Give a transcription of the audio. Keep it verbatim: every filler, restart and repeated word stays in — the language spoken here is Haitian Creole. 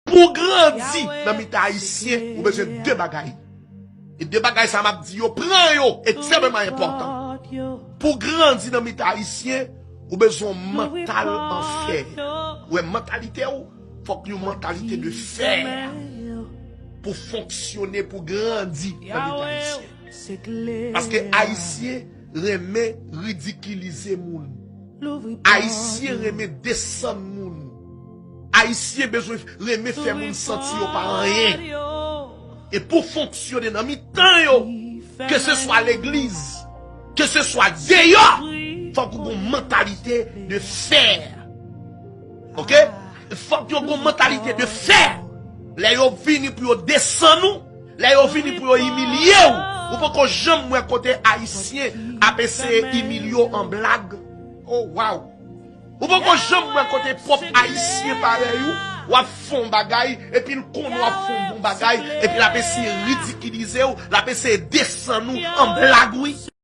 Pou grandi nan mitan Ayisyen, ou bezwen de bagay. E de bagay sa m ap di yo, pran yo, ekstrèmeman enpòtan. Pou grandi nan mitan Ayisyen, ou bezwen yon mantal an fè. Ou wè mantalite w, fòk yon mantalite de fè pou fonksyone, pou grandi nan mitan Ayisyen. Paske Ayisyen renmen ridikilize moun. Ayisyen renmen desann moun. Ayisyen bezwen renmen fè moun santi yo pa anyen. E pou fonksyone nan mitan yo, ke se swa legliz, ke se swa deyò, fòk ou gon mantalite de fè. Oke? Fòk yo gon mantalite de fè. Lè yo vini pou yo desann ou, lè yo vini pou yo imilye w, ou poko janm wè kote Ayisyen ap eseye imilye w an blag. Oh, wow! Ou poko janm wè kote pwòp Ayisyen parèy ou, w ap fè yon bagay, epi l konnen w ap fè yon bon bagay, epi l ap eseye ridikilize w, l ap eseye desann ou an blag, wi.